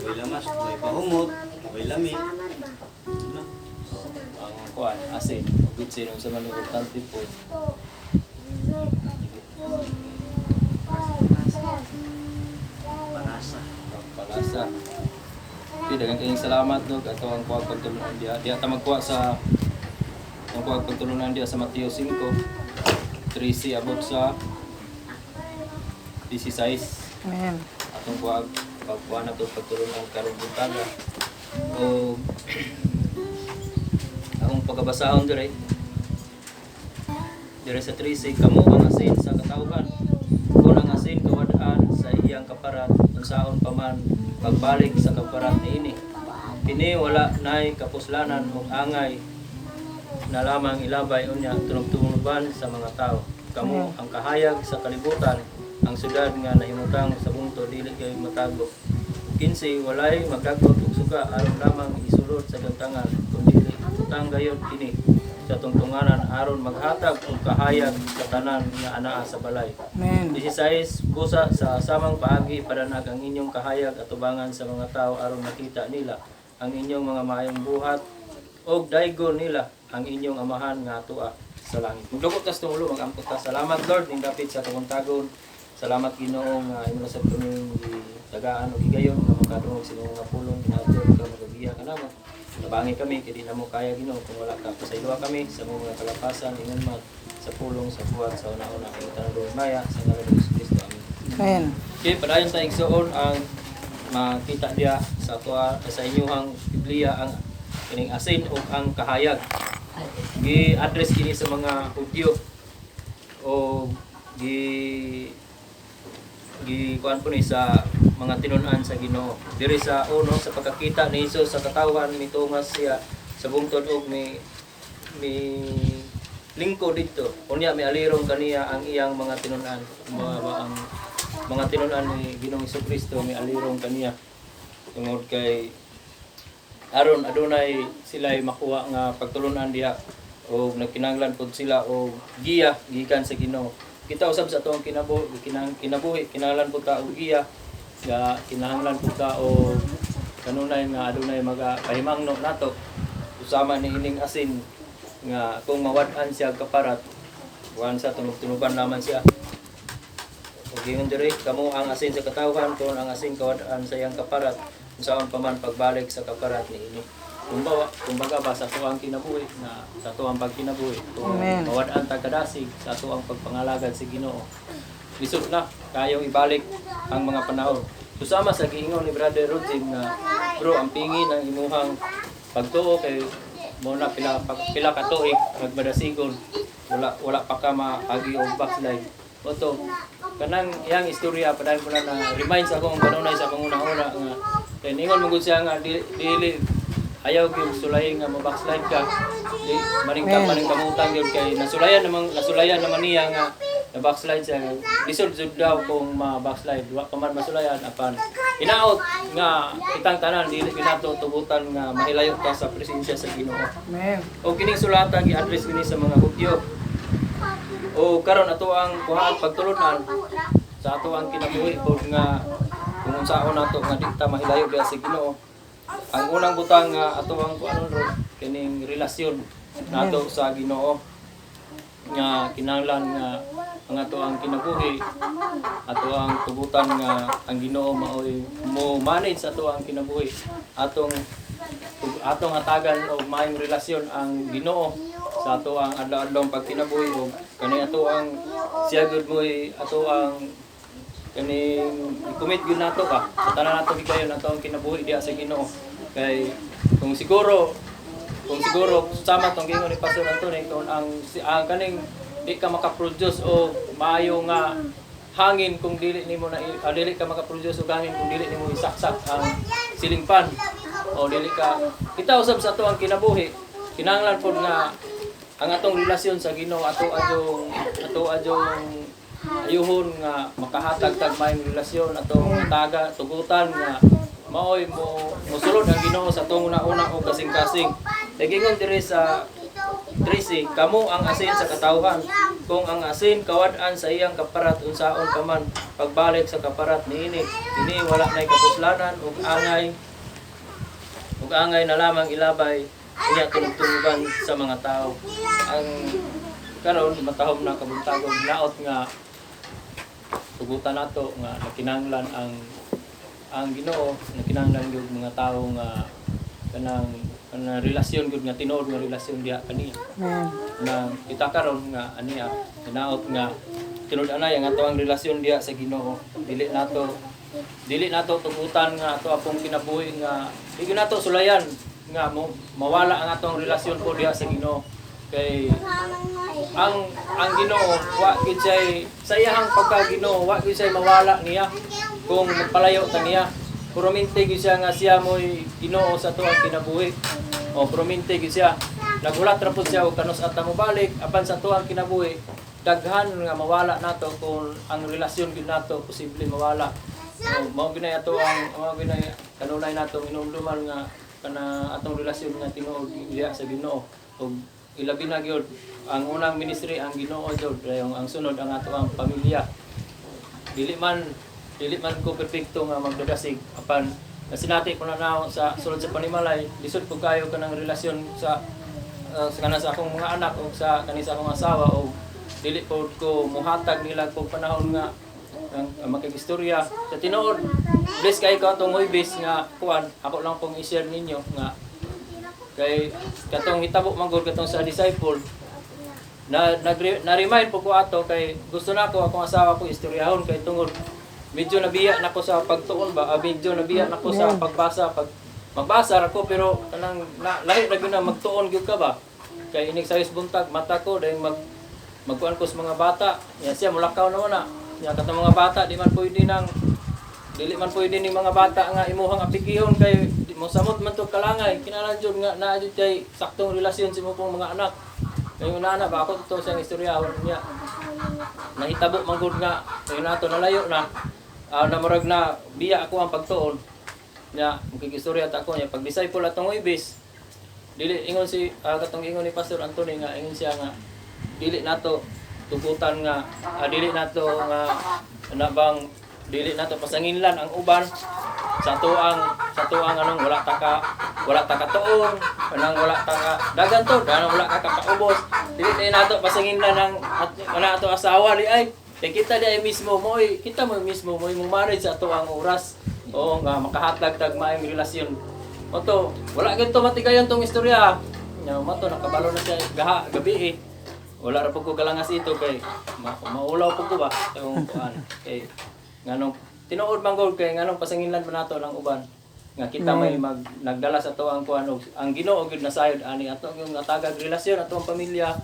Way lamas, way pahumot, way lami. No? Ang kuan, asin, ug bitsin unsa man importante po. Parasa. Ang palasa. Okay, daghang kayong salamat dog ato ang kuha pagtulunan diha. Diha ta magkuha sa ang kuha pagtulunan diha sa Mateo 5:13 abot sa 16. Amen. Atong kuha pagkuha na to pagtulunan karong buntaga. O akong pagkabasahon dire dire sa 13, "Kamo ang asin sa katawhan. Kung ang asin kawad-an sa iyang kaparat, unsaon pa man pagbalik sa kaparat niini? Kini wala nay kapuslanan og angay na lamang ilabay unya tunog-tunoban sa mga tao. Kamo ang kahayag sa kalibutan. Ang syudad nga nahimutang sa bungtod dili kay matago. 15 Walay magdagot og suga aron lamang isulod sa gamtangan, kundi ibutang gayod kini sa tungtunganan aron maghatag og kahayag sa tanan nga anaa sa balay. Amen. 16 Busa sa samang paagi padanag ang inyong kahayag atubangan sa mga tao aron makita nila ang inyong mga maayong buhat og daygon nila ang inyong Amahan nga atua sa langit." Magdukot tas tumulo, magampot ta. Salamat, Lord, ning dapit sa kapuntagon. Salamat, Ginoo, nga imo na sad kaming gitagaan og higayon nga makadungog sa imong mga pulong. Ginoo, ka magagiya kanamo. Tabangi kami kay di namo kaya, Ginoo, kung wala ka. Pasayloa kami sa among mga kalapasan ingon man sa pulong sa buhat sa una-una kay tanan maya sa ngalan ni Kristo. Amen. Amen. Okay, padayon sa igsoon ang makita diya sa tuwa sa inyuhang Biblia ang kining asin o ang kahayag. Gi-address kini sa mga Hudyo o gi gi kuan po ni sa mga tinun-an sa Ginoo. Diri sa uno, sa pagkakita ni Hesus sa katawhan, mitungas siya sa bungtod og mi mi lingkod didto. Unya mi alirong kaniya ang iyang mga tinun-an. Mga ba ang mga tinun-an ni Ginoong Kristo mi alirong kaniya tungod kay aron adunay sila'y makuha nga pagtulunan diha o nagkinahanglan pod sila og giya gikan sa Ginoo. Kita usab sa atong kinabuhi kinahanglan pod ta og giya nga kinahanglan pod ta og kanunay nga adunay maga pahimangno nato, usama ni ining asin nga kung mawad-an siya kaparat, kuan sa tunog-tunuban naman siya. Ug ingon diri, "Kamo ang asin sa katawhan. Kung ang asin kawad-an sa iyang kaparat, unsaon pa man pagbalik sa kaparat niini?" Kumbaga, kumbaga ba sa atuang kinabuhi na sa atuang pagkinabuhi, kung Amen. mawad-an ta kadasig sa atuang pagpangalagad sa Ginoo, lisod na kayong ibalik ang mga panahon. Susama sa giingon ni Brother Rodjim nga, "Bro, ang pingi ng imuhang pagtuo kay mo na pila ka tuig nagmadasigon, wala wala pa ka maagi og backslide." Oto kanang iyang istorya padayon ko na na remind sa akong kanunay sa akong una-una nga kay ningon man gud siya nga dili ayaw gyud sulayin nga mo-backslide ka, di maning ka maning kamutan gyud kay nasulayan naman niya nga na backslide siya. Lisod jud daw kung ma-backslide. Wa pa man masulayan apan hinaot nga kitang tanan dili ginato tugutan nga mahilayo ta sa presensya sa Ginoo. Amen. O kining sulata gi-address kini sa mga Hudyo. O karon ato ang kuhaan pagtulunan sa ato ang kinabuhi pod nga kung unsaon nato nga di ta mahilayo diha sa Ginoo. Ang unang butang nga ato ang kuanon ro kining relasyon nato sa Ginoo nga kinahanglan nga ang ato ang kinabuhi ato ang tugutan nga ang Ginoo maoy mo manage ato ang kinabuhi, atong atong hatagan og maayong relasyon ang Ginoo sa ato ang adlaw-adlaw pagkinabuhi og kani ato ang siya gud mo'y ato ang kaning i-commit gyud nato ba sa tanan nato gigayon ato ang kinabuhi diha sa Ginoo. Kay kung siguro sama tong giingon ni Pastor Anthony, kung ang kaning di ka makaproduce og maayo nga hangin kung dili nimo na dili ka makaproduce og hangin kung dili nimo isaksak ang ceiling fan o dili ka. Kita usab sa ato ang kinabuhi, kinahanglan pod nga ang atong relasyon sa Ginoo ato adong ayuhon nga makahatag tag maayong relasyon, atong taga tugutan nga maoy mo mosulod ang Ginoo sa atong una-una og kasing-kasing. Kay giingon diri sa 13, "Kamo ang asin sa katawhan." Kung ang asin kawad-an sa iyang kaparat, unsaon pa man pagbalik sa kaparat niini? Kini wala nay kapuslanan ug angay na lamang ilabay unya tunugtunugan sa mga tao. Ang karon matahom na kabuntagong naot nga tugutan nato nga nakinahanglan ang Ginoo, nakinahanglan gyud mga tawo nga kanang kanang relasyon gyud nga tinuod nga relasyon diha kaniya Amen. Na kita karon nga aniya hinaot nga tinud anay ang ato ang relasyon diha sa Ginoo. Dili nato tugutan nga ato apong kinabuhi nga di gyud nato sulayan nga mo mawala ang atong relasyon po diha sa Ginoo, kay ang Ginoo wa gid siya sa iyang pagka Ginoo, wa gid siya mawala niya kung magpalayo ta niya. Puramente gyud siya nga siya mo'y Ginoo sa ato ang kinabuhi. O puramente gyud siya nagulat ra pud siya og kanus ata mobalik, apan sa ato ang kinabuhi daghan nga mawala nato kung ang relasyon gyud nato posible mawala. O, mao gyud nay kanunay nato hinumduman nga kana atong relasyon nga tinuod diha sa Ginoo, ug ilabi na gyud ang unang ministry ang Ginoo gyud, dayon ang sunod ang ato ang pamilya. Dili man ko perpekto nga magdadasig, apan nasinati ko na nao sa sulod sa panimalay, lisod ko kayo kanang relasyon sa kana sa akong mga anak o sa kani sa akong asawa, o dili po ko muhatag nila kog panahon nga ang makigistorya sa tinuod. Bless kay ko atong Huwebes nga kuan, ako lang pong i-share ninyo nga kay katong hitabo man gud katong sa disciple na na-remind po ko ato, kay gusto na ako akong asawa ko istoryahon, kay tungod medyo nabiya na ko sa pagtuon ba, medyo nabiya na ko sa pagbasa. Pag magbasa ra ko, pero kanang na, lahi ra gyud na magtuon gyud ka ba, kay inig sayos buntag mata ko, dahil magkuan ko sa mga bata ya, siya mulakaw naman na ya. Katong mga bata, di man pwede nang dili man pwede ning mga bata nga imuhang apigihon kay di mo samot man to kalangay. Kinahanglan jud nga naa jud kay saktong relasyon sa imo pong mga anak. Ngayon na ba ako totoo siyang istoryahon niya, nahitabo man gud nga ngayon nato nalayo na, na murag na biya ako ang pagtuon niya. Makikistorya ta ako niya pag disciple atong Huwebes. Dili ingon si katong ingon ni Pastor Anthony nga ingon siya nga dili nato tugutan nga dili nato nga ana bang dili nato pasanginlan ang uban sa tuang anong wala ta ka tuon, anang wala ta ka dagan to, danang wala ka kapaubos, dili tayo nato pasanginlan ang at, wala ato asawa di ay kay kita di ay mismo mo'y kita mo mismo mo'y mo marriage sa ato ang oras o nga makahatag tag maayong relasyon mo to. Wala gyud to matigayon tong istorya nya mo to, nakabalo na siya gaha gabi eh. Wala ra pud ko galangas ito kay maulaw pud ko ba yung kuan, kay nganong tinuod man gud, kay nganong pasanginlan pa nato ng uban nga kita may nagdala sa ato ang kuan, og ang Ginoo gyud nasayod ani ato yung natagag relasyon ato ang pamilya,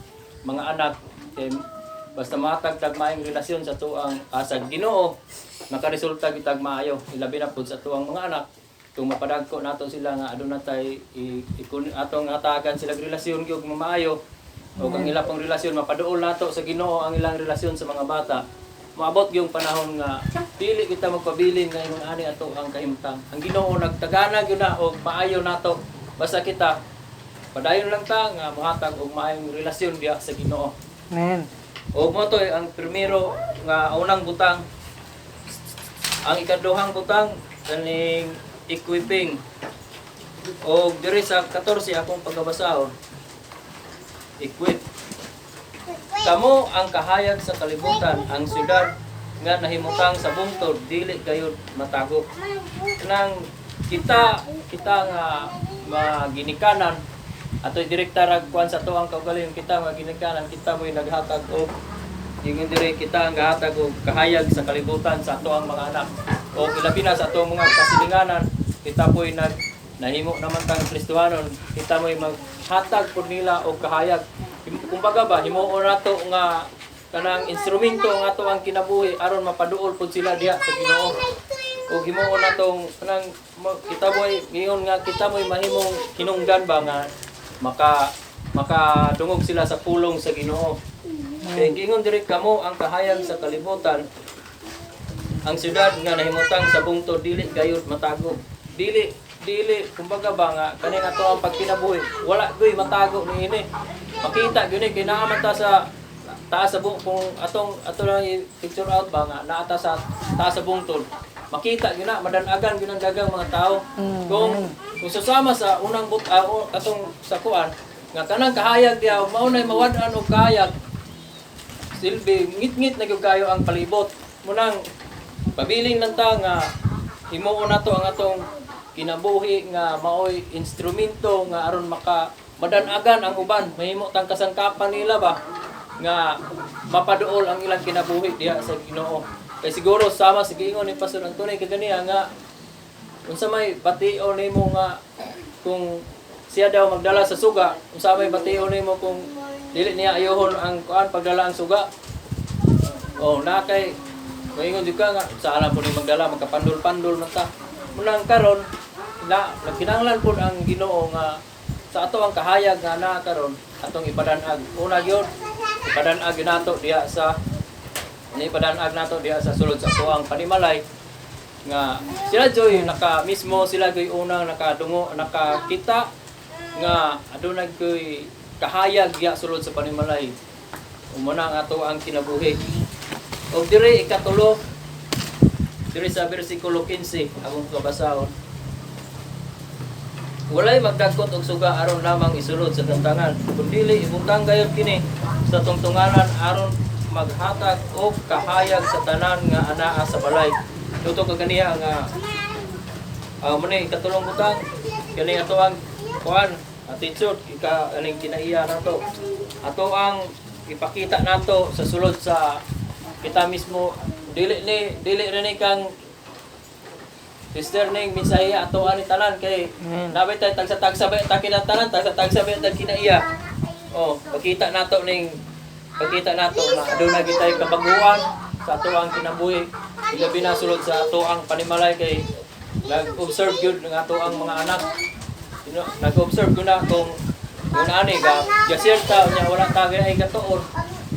mga anak, kay basta matag tag maayong relasyon sa tuang sa Ginoo, makaresulta kitag maayo, ilabi na pud sa tuang mga anak. Kung mapadagko nato sila nga aduna tay atong hatagan sila relasyon gyud maayo o ang ila pong relasyon mapaduol nato sa Ginoo ang ilang relasyon sa mga bata, moabot yung panahon nga dili kita magpabilin nga ingon ani ato ang kahimtang. Ang Ginoo nagtagana gyud na og maayo nato, basta kita padayon lang ta nga mohatag og maayong relasyon diha sa Ginoo. Amen. O mo to ang primero nga unang butang. Ang ikaduhang butang kaning equipping. O diri sa 14 akong pagkabasahon. Equip. Kamo ang kahayag sa kalibutan, ang syudad nga nahimutang sa bungtod dili gayud matago. Nang kita kita nga mga ginikanan ato direkta rag kuan sa tuang kaugalingon, kita mga ginikanan, kita mo'y naghatag og ingon diri, kita ang gahatag og kahayag sa kalibutan sa ato ang mga anak o ilabi na sa atong mga kasilinganan. Kita po'y nahimo naman tang Kristohanon, kita mo'y maghatag pud nila og kahayag. Kumbaga ba, himuon nato nga kanang instrumento nga ato ang kinabuhi aron mapaduol pud sila diha sa Ginoo, o himuon natong kanang kita mo'y ngingon nga kita mo'y mahimong hinungdan ba nga makadungog sila sa pulong sa Ginoo. Kay giingon diri, kamo ang kahayag sa kalibutan. Ang syudad nga nahimutang sa bungtod dili gayud matago. Dili dili kumbaga ba nga kaning ato ang pagkinabuhi, wala gyud matago niini. Makita gyud ni kay naa man ta sa Taas sa buong, kung atong ato lang i-picture out ba nga naa ta sa taas sa bungtod, makita gyud na, madanagan gyud ang dagang mga tao. Kung susama sa unang but o atong sa kuan nga kanang kahayag diha, mao nay mawad-an og kahayag, silbi ngit-ngit na gyud kayo ang palibot. Munang pabiling lang ta nga himuon nato ang atong kinabuhi nga maoy instrumento nga aron maka madanagan ang uban, mahimo tang kasangkapan nila ba nga mapaduol ang ilang kinabuhi diha sa Ginoo. Kay siguro sama sa giingon ni Pastor Antonio kaganiha nga unsa may bation nimo nga kung siya daw magdala sa suga, unsa may bation nimo kung dili niya ayohon ang kuan pagdala ang suga? Oh, na kay moingon jud ka nga sa alam po ni magdala, magkapandol-pandol man ta. Munang karon na nagkinahanglan pud ang Ginoo nga sa ato ang kahayag nga naa karon atong ipadanag. Una gyud, ipadanag gyud nato diha sa ni ipadanag nato diha sa sulod sa atoang panimalay nga sila joy naka mismo, sila joy unang nakadungo, nakakita nga aduna koy kahayag diha sulod sa panimalay. Umuna ang ato ang kinabuhi. Og diri ikatulo, diri sa bersikulo 15 akong kabasahon: "Walay magdagkot og suga aron lamang isulod sa gantangan, kundili ibutang gayud kini sa tungtunganan aron maghatag og kahayag sa tanan nga anaa sa balay." Tuto kaganiha nga mo ni ikatulong butang kani ato ang kuan attitude, ika aning kinaiya nato, ato ang ipakita nato sa sulod sa kita mismo. Dili ni dili rin ni kang sister ning mensahe ato ani tanan kay nabay tay tagsa-tagsa ba ta kinatanan, tagsa-tagsa ba ta kinaiya. Oh, pakita nato ning pakita nato na aduna gitay kabaguhan sa ato ang kinabuhi, ilabi na sulod sa ato ang panimalay, kay nag-observe gyud ng ato ang mga anak. Nag-observe ko na kung ani ga gasir ta, unya wala ta ay katuon,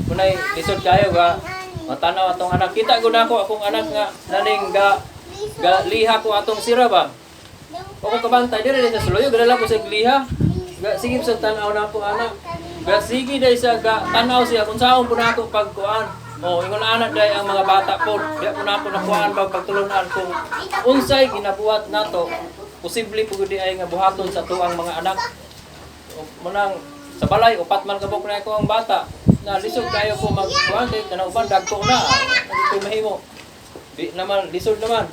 kunay lisod kayo ga matanaw atong anak. Kita gud nako akong anak nga naning ga ga liha ko atong sira ba o kung kabantay dire sa suluyo, gadala ko sa liha, ga sige sa tan-aw na ako anak, ga sige dai sa ga tan-aw siya kung saon po na ako pagkuan. Oh, ingon anak dai ang mga bata po, di po na ako nakuan pag pagtulunan kung unsay ginabuhat nato, posible po gud ay nga buhaton sa tuang mga anak. Munang sa balay upat man kabuk na ako ang bata na lisod kayo ko magkuan kay kanang uban dagko na ano mahimo, di naman lisod naman.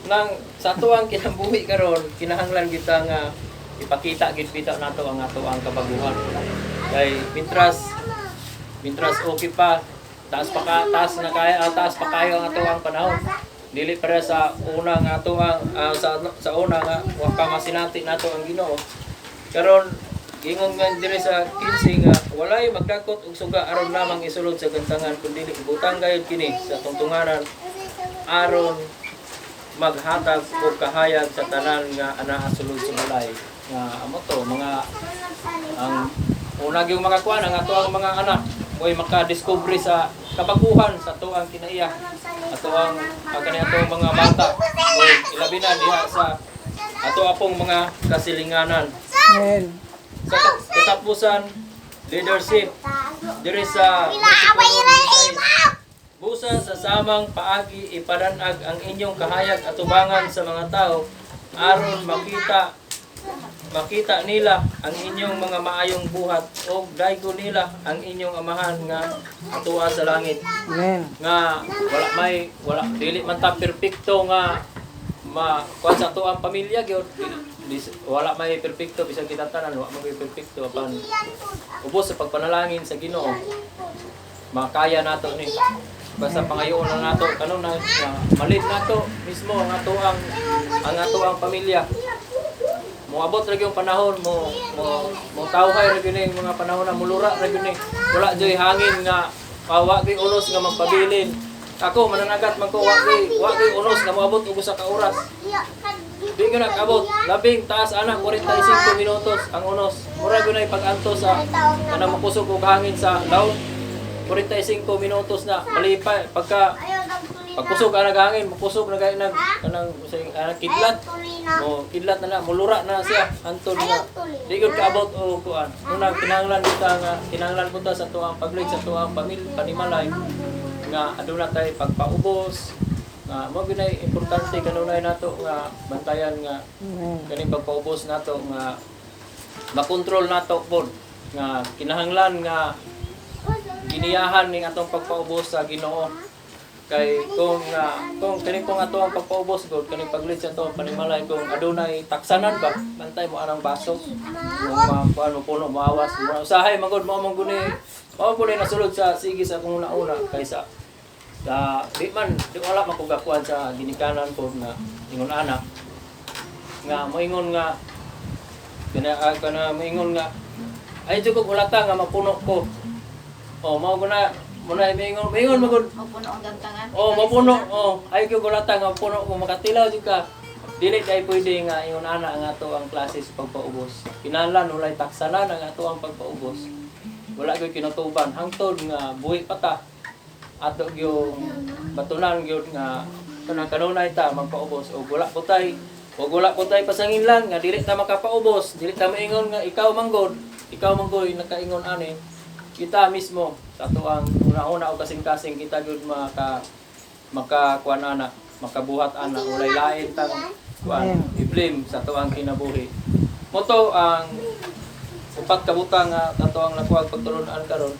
Nang sa tuang kinabuhi karon, kinahanglan kita nga ipakita gid bitaw nato ang ato ang kabaguhan, kay mintras mintras okay pa, taas pa ka, taas na kaya, taas pa kayo ang ato ang panahon, dili para sa una nga ato ang sa una nga wa pa masinati nato ang Ginoo. Karon ingon nga diri sa 15 nga walay magdakot og suga aron lamang isulod sa gantangan, kundi ibutang gayud kini sa tungtunganan aron maghatag og kahayag sa tanan nga anaa sulod sa balay. Nga amo to mga ang una gyud makakuan ang ato ang mga anak mo'y makadiskubre sa kabaguhan sa ato ang kinaiya, ato ang kani atong mga bata o ilabi na diha sa ato apong mga kasilinganan. Amen. Sa katapusan, leadership. Diri sa versikulo 16, "Busa sa samang paagi ipadanag ang inyong kahayag atubangan sa mga tao aron makita makita nila ang inyong mga maayong buhat og daygo nila ang inyong Amahan nga atua sa langit." Amen. Nga wala may wala dili man ta perpekto nga ma kuan sa ato ang pamilya gyud. Wala may perpekto, bisan kita tanan wa man may perpekto, apan ubos sa pagpanalangin sa Ginoo, makaya nato ni. Basta pangayoon lang nato kanunay nga malit nato mismo ang ato ang pamilya. Moabot ra gyud panahon mo mo mo tawhay ra gyud ni mga panahon na mulura ra gyud ni, wala joy hangin nga wa gyud unos nga magpabilin. Ako mananagat man ko, wa gyud unos nga moabot og usa ka oras. Di ka nag-abot. Labing taas ana, 45 minutos ang unos. Mura gyud na pag-anto sa kanang makusog og hangin sa laut. 45 minutos na malipay pagka Pagkusog ang naghangin, mukusog na gay nag kanang usay kidlat. Mo kidlat na na, mulura na siya hantod nga di gyud kaabot og kuan. Una, kinahanglan kita nga kinahanglan po ta sa tuang paglig sa tuang pamilya panimalay nga aduna tay pagpaubos nga mo gyud ay importante kanunay nato nga bantayan nga kaning pagpaubos nato nga makontrol nato pod nga kinahanglan nga giniyahan ning atong pagpaubos sa Ginoo, kay kung kani pong ato ang pagpaubos god, kaning paglit sa ato panimalay, kung adunay taksanan ba, bantay mo arang baso kung makuan mo puno, maawas mo usahay magod mo mong guni mao po nasulod sa sige sa akong una-una kaysa sa di man di wala man ko gakuan sa ginikanan ko nga ingon ana nga moingon nga kana kana moingon nga ay jud ko ulata nga mapuno ko. Oh, mao guna mo na moingon moingon magud. Mapuno ang gamtangan. Oh, mapuno. Oh, ay gyud ulata nga mapuno ko, makatilaw jud ka. Dili kay pwede nga ingon ana ang ato ang klase sa pagpaubos. Kinahanglan walay taksanan ang ato ang pagpaubos. Wala gyud kinutuban hangtod nga buhi pa ta. Ato gyud batunan gyud nga kanang kanunay ta magpaubos og wala po tay pasanginlan nga dili ta makapaubos, dili ta maingon nga ikaw manggod, ikaw manggoy nakaingon ani. Kita mismo sa ato ang una-una o kasing-kasing kita gyud maka makakuan ana, makabuhat ana, walay lain tang kuan i-blame sa ato ang kinabuhi. Moto ang upat ka butang nga ato ang nakuha pagtulon-an karon.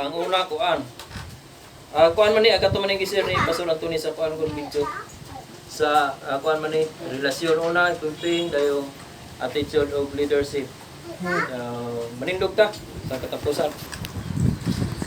Ang una, kuan. Kuan man ni agato man ni gisir ni pasol ato ni sa kuan kon video. Sa kuan man ni relasyon una, equipping, dayong attitude of leadership. Manindog ta sa katapusan.